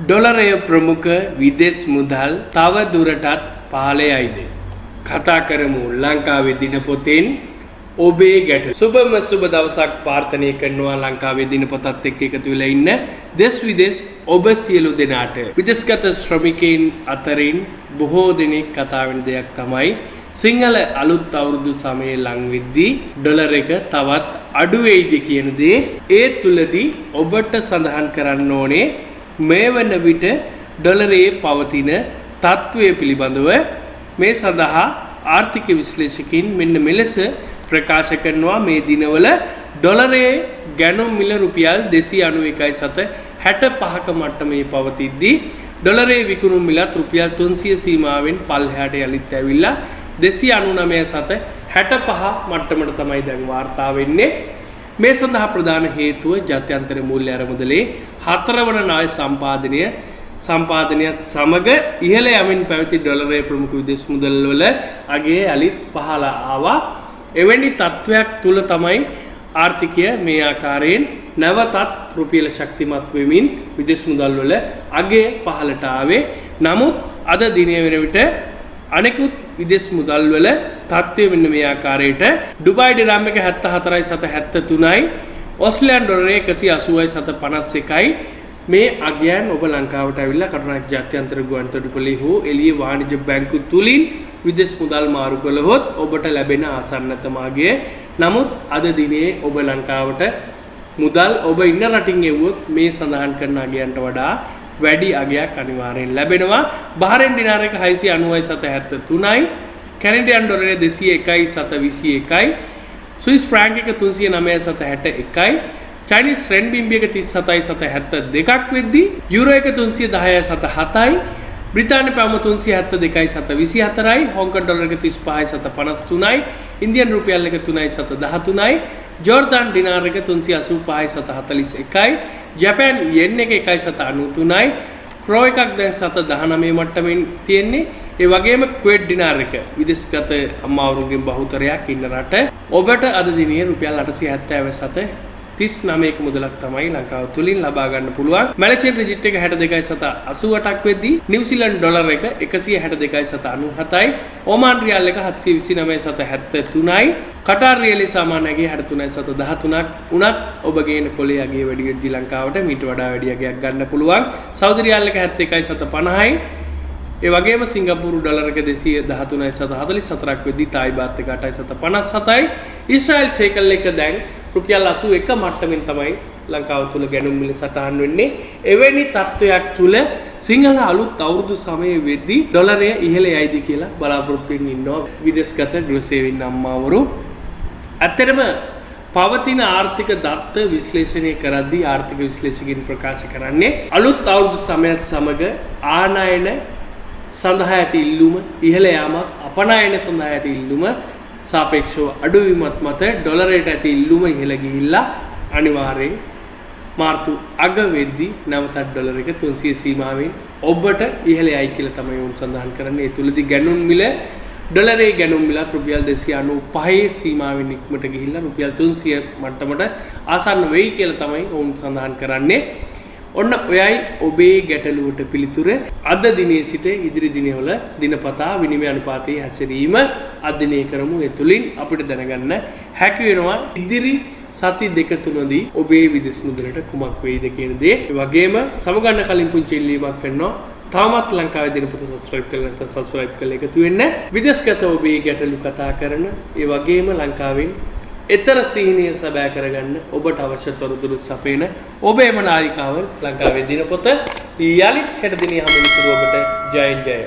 ඩොලරය ප්‍රමුඛ විදෙස් මුදල් තව දුරටත් පහළ යයිද? කතා කරමු ලංකාවේ දිනපොතෙන් ඔබේ ගැටලු. සුබම සුබ දවසක් ප්‍රාර්ථනා කරනවා ලංකාවේ දිනපොතත් එක්ක එකතු වෙලා ඉන්න දෙස් විදෙස් ඔබ සියලු දෙනාට. විදෙස්ගත ශ්‍රමිකයින් අතරින් බොහෝ දෙනෙක් කතා වෙන දෙයක් තමයි සිංහල අලුත් අවුරුදු සමයේ ලං වෙද්දී ඩොලර් එක තවත් අඩු වෙයිද කියන දේ. ඒ තුලදී ඔබට සඳහන් කරන්න ඕනේ මේ වන විට ඩොලරයේ පවතින තත්ත්වය පිළිබඳව. මේ සඳහා ආර්ථික විශ්ලේෂකයින් මෙන්න මෙලෙස ප්‍රකාශ කරනවා. මේ දිනවල ඩොලරයේ ගැනුම් මිල රුපියල් 291.65ක මට්ටමේ පවතිද්දී ඩොලරයේ විකුණුම් මිලත් රුපියල් 300 සීමාවෙන් පල්ලෙහාට යලිත් ඇවිල්ලා 299.65 මට්ටමට තමයි දැන් වාර්තා වෙන්නේ. මේ සඳහා ප්‍රධාන හේතුව ජාත්‍යන්තර මූල්‍ය අරමුදලේ හතරවන ණය සම්පාදනයත් සමග ඉහළ යමින් පැවති ඩොලරයේ ප්‍රමුඛ විදේශ මුදල් වල අගය යලිත් පහළ ආවා. එවැනි තත්ත්වයක් තුල තමයි ආර්ථිකය මේ ආකාරයෙන් නැවතත් රුපියල ශක්තිමත් වෙමින් විදේශ මුදල් වල අගය පහළට ආවේ. නමුත් අද දිනය වෙන විට අනෙකුත් විදේශ මුදල් වල තත්ත්වය මෙන්න මේ ආකාරයට. ඩුබායි ඩිරාම් එක 74.73යි, ඕස්ට්‍රේලියානු ඩොලරය 180.51යි. මේ අගයන් ඔබ ලංකාවට ඇවිල්ලා කටුනායක ජාත්‍යන්තර ගුවන්තොටුපළේ හෝ එළිය වාණිජ බැංකු තුලින් විදේශ මුදල් මාරු කළහොත් ඔබට ලැබෙන ආසන්නතම අගය. නමුත් අද දිනේ ඔබ ලංකාවට මුදල් ඔබ ඉන්න රටින් එව්වොත් මේ සඳහන් කරන අගයන්ට වඩා වැඩි අගයක් අනිවාර්යෙන් ලැබෙනවා. බහරෙන් ඩිනාර එක 690.73යි, කැනඩියන් ඩොලරය 201.21යි, ස්විස් ෆ්‍රැන්ක් එක 309.61යි, චයිනීස් රෙන්බිම්බි එක 37.72ක් වෙද්දී යුරෝ එක 310.7යි, බ්‍රිතාන්‍ය පවුම 372.24යි, හොංකොං ඩොලර් එක 35.53යි, ඉන්දියන් රුපියල් එක 3.13යි, ජෝර්දාන් ඩිනාර් එක 385.41යි, ජපාන් යෙන් එක 1.93යි, ක්‍රෝ එකක් දැන් 7.19 මට්ටමින් තියෙන්නේ. ඒ වගේම කුවේට් ඩිනාර් එක විදේශගත අම්මාවරුන්ගෙන් බහුතරයක් ඉන්න රට. ඔබට අද දිනේ රුපියල් 870.39ක මුදලක් තමයි ලංකාව තුලින් ලබා ගන්න පුළුවන්. මැලේසියන් රින්ගිට් එක 62.88ක් වෙද්දී නිව්සීලන්ත ඩොලර් එක 162.97යි, ඕමාන් රියල් එක 729.73යි, කටාර් රියලේ සාමාන්‍ය අගය 63.13ක් වුණත් ඔබ ගේන කොලේ අගය වැඩි වෙද්දී ලංකාවට මීට වඩා වැඩි අගයක් ගන්න පුළුවන්. සෞදි රියල් එක 71.50යි. ඒ වගේම සිංගප්පූරු ඩොලර් එක 213.44ක් වෙද්දී තායි බාත් එක 8.57යි. ඊශ්‍රායල් ෂේකල් එක දැන් රුපියල් 81 මට්ටමින් තමයි ලංකාව තුල ගැනුම් මිල සටහන් වෙන්නේ. එවැනි තත්ත්වයක් තුල සිංහල අලුත් අවුරුදු සමය වෙද්දී ඩොලරය ඉහළ යයිද කියලා බලාපොරොත්තු වෙමින් ඉන්නවා විදේශගත ගෘහ සේවයින් අම්මාවරු. ඇත්තටම පවතින ආර්ථික දත්ත විශ්ලේෂණය කරද්දී ආර්ථික විශ්ලේෂකයින් ප්‍රකාශ කරන්නේ අලුත් අවුරුදු සමයත් සමග ආනයන සඳහා ඇති ඉල්ලුම ඉහළ යාමත් අපනයන සඳහා ඇති ඉල්ලුම සාපේක්ෂව අඩුවීමත් මත ඩොලරයට ඇති ඉල්ලුම ඉහළ ගිහිල්ලා අනිවාර්යෙන් මාර්තු අග වෙද්දී නැවතත් ඩොලර් එක 300 සීමාවෙන් ඔබට ඉහළ යයි කියලා තමයි උන් සඳහන් කරන්නේ. ඒ තුලදී ගැනුම් මිල ඩොලරේ ගැනුම් මිලත් රුපියල් 295 සීමාවෙන් ඉක්මට ගිහිල්ලා රුපියල් 300 මට්ටමට ආසන්න වෙයි කියලා තමයි ඔවුන් සඳහන් කරන්නේ. ඔන්න ඔයයි ඔබේ ගැටලුවට පිළිතුර. අද දිනේ සිට ඉදිරි දිනවල දිනපතා විනිමය අනුපාතයේ හැසිරීම අධ්‍යයනය කරමු. ඒ තුලින් අපිට දැනගන්න හැකි වෙනවා ඉදිරි සති දෙක තුනදී ඔබේ විදෙස් මුදලට කුමක් වෙයිද කියන දේ. ඒ වගේම සමගන්න කලින් පුංචි ඉල්ලීමක් කරනවා. තවමත් ලංකාවේ දිනපොත සබ්ස්ක්‍රයිබ් කරලා නැත්නම් සබ්ස්ක්‍රයිබ් කරලා එකතු වෙන්න. විදේශගත ඔබේ ගැටලු කතා කරන, ඒ වගේම ලංකාවෙන් එතර සිහිනය සැබෑ කරගන්න ඔබට අවශ්‍ය තොරතුරු සපයන ඔබේම නාලිකාව ලංකාවේ දිනපොත යලිත් හෙට දිනේ හමු වෙනතුරු ඔබට ජයෙන් ජය.